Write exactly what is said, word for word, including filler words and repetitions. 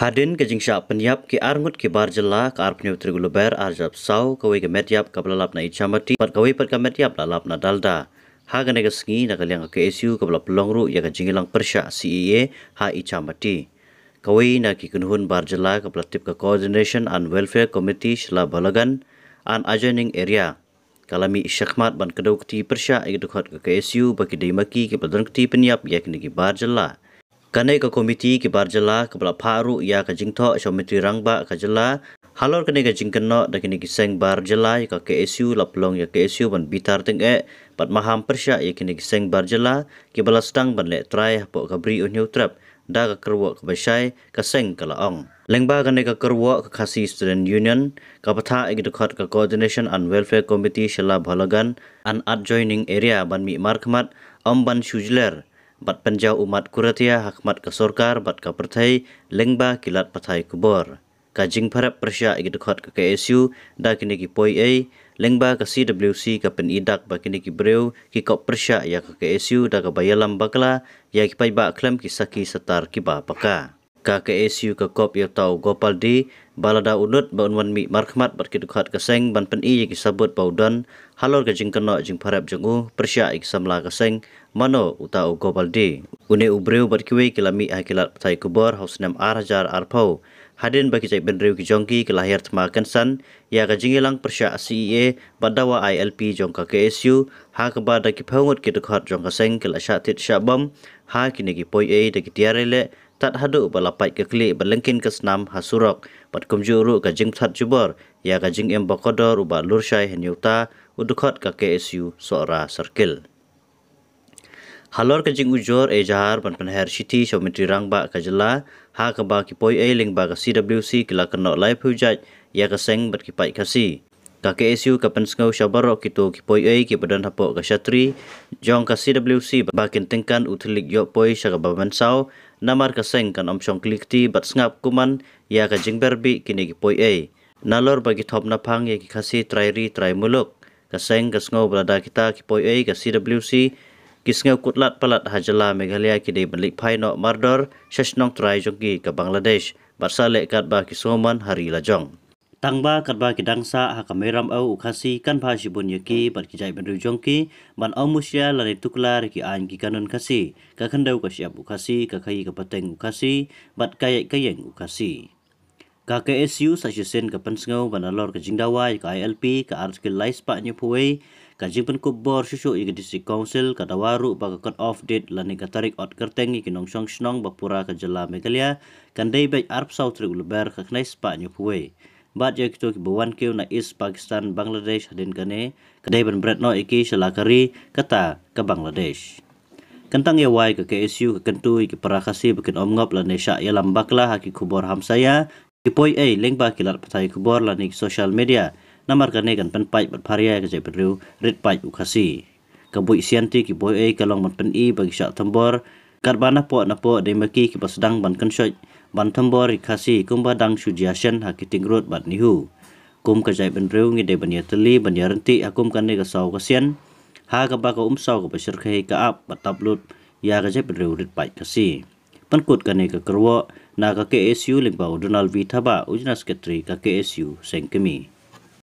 Hadien ka jingshah pynïap ki arngut ki bar jylla ka arphew tarik u Lber arhajar arphew saw, kawei ka met ïap kaba la lap na Ichamati bad kawei pat ka met ïap la lap na Dalda. Ha kane ka sngi na ka liang ka K S U kaba la pynlong ruh ïa ka jingïalang pyrshah C A A ha Ichamati. Kawei na ki kynhun bar jylla kaba la tip ka Coordination and Welfare Committee Shella Bholaganj and adjoining area ka la mih shakhmat ban kdew kti pyrshah ïa ki dkhot ka K S U ba ki dei ma ki kiba la don kti pynïap ïa kine ki bar jylla. Kane ka komiti ki bar jylla kaba la phah ruh ïa ka jingthoh sha u Myntri Rangbah ka jylla halor kane ka jingkynnoh da kine ki seng bar jylla ïa ka K S U la pynlong ïa ka K S U ban bitar tyngeh bad maham pyrshah ïa kine ki seng bar jylla kiba la sdang ban leh trai hapoh ka Bri u Hynñiewtrep da ka kyrwoh kaba shai, ka seng ka la ong. Lyngba kane ka kyrwoh ka Khasi Student Union ka bthah ïa ki dkhot ka Coordination and Welfare Committee Shella Bholaganj and adjoining area ban mih markhmat, ym ban shu jler bad pynjaw ummat kuratïa ha khmat ka sorkar bad ka pyrthei lyngba ki lad pathai khubor. Ka jingpyrep pyrshah ïa ki dkhot ka K S U da kine ki poiei, lyngba ka C W C ka pyni dak ba kine ki briew ki kop pyrshah ïa ka K S U da kaba ïalam bakla ïa ki paidbah khlem ki sakhi satar kiba paka. Ka K S U ka kop ïa uta u Gopal D ba lada u nud ba un wan mih markhmat bad ki dkhot ka seng ban pyni ïa ki sabut ba u don halor ka jingkynnoh jingpyrep jong u pyrshah ïa ki samla ka seng, mano uta u Gopal D. Une u briew bad kiwei ki la mih ha ki lad pathai khubor ha u snem arhajar arphew. Hadien ba ki jaitbynriew ki jong ki ki la hiar thma kynsan ïa ka jingïalang pyrshah C A A bad dawa I L P jong ka K S U, ha kaba da ki phew ngut ki dkhot jong ka seng ki la shah thied shah bom ha kine ki poiei da ki tiar ïaleh, tad haduh ba la pait ka khlieh bad lyngkhin ka snam ha surok, bad kumjuh ruh ka jingpynthat jubor ïa ka jingim ba kordor u Bah Lurshai Hynñiewta, u dkhot ka K S U Sohra Circle. Halor ka jingujor ejahar ban pynher shithi sha u Myntri Rangbah ka jylla, ha kaba ki poiei lyngba ka C W C ki la kynnoh laiphew jait ïa ka seng bad ki paid Khasi. Ka K S U ka pynsngew sha baroh kito ki poiei kiba don hapoh ka shatri jong ka C W C ba kin tyngkan u thylliej ïoh poi sha kaba mynsaw, namar ka seng kan ym shong kli kti bad sngap kumno ïa ka jingberbih kine ki poiei. Nalor ba ki thop naphang ïa ki Khasi trai ri trai muluk, ka seng ka sngew ba lada kita ki poiei ka C W C ki sngew kut lad palat ha jylla Meghalaya ki dei ban leit phai noh mardor sha shnong trai jong ki ka Bangladesh, bad sa leh katba ki sngew mon ha ri la jong. Tangba katba ki dang sah ha ka Meiramau u Khasi kan bha shibun ïa ki bad ki jaitbynriew jong ki ban ym mushlia lane tuklar ïa ki aiñ ki kanun Khasi, ka khyndew ka shyiap u Khasi, ka khaïi ka pateng u Khasi bad ka ïaid ka ïeng u Khasi. Ka K S U sa shisien ka pynsngew ba nalor ka jingdawa ïa ka I L P ka Article lai spah hynñiewphew wei, ka jingpynkup bor shuh shuh ïa ka District Council, ka dawa ruh ba ka cut off date lane ka tarik ot kyrteng ïa ki nongshong shnong ba pura ka jylla Meghalaya kan dei beit arphew saw tarik u Lber ka khyndai spah hynñiewphew wei. Bad ïa kito kiba wan kiew na East Pakistan, Bangladesh hadien kane, ka dei ban bret noh ïa ki sha la ka ri kata ka Bangladesh. Kyntang ïa wai ka K S U ka kyntu ïa ki para Khasi ba kin ym ngop lane shah ïalam bakla ha ki khubor hamsaïa, ki poiei lyngba ki lad pathai khubor lane ki social media, namar kane kan pynpait bad pharia ïa ka jaitbynriew rit paid u Khasi. Ka buit sianti ki poiei ka long ban pyni ba ki shah thombor, katba napoh napoh dei ma ki kiba sdang ban kynshoit ban thombor ïa ki Khasi kumba dang shu jia shen ha ki Tingrud bad NEHU. Kum ka jaitbynriew ngi dei ban ïatylli ban ïaryntih ha kum kane ka saw ka sian, ha kaba ka umsaw kaba shyrkhei ka ap bad tap lut ïa ka jaitbynriew rit paid Khasi. Pynkut kane ka kyrwoh na ka K S U lyngba u Donald V Thabah, u General Secretary ka K S U Sengkmie.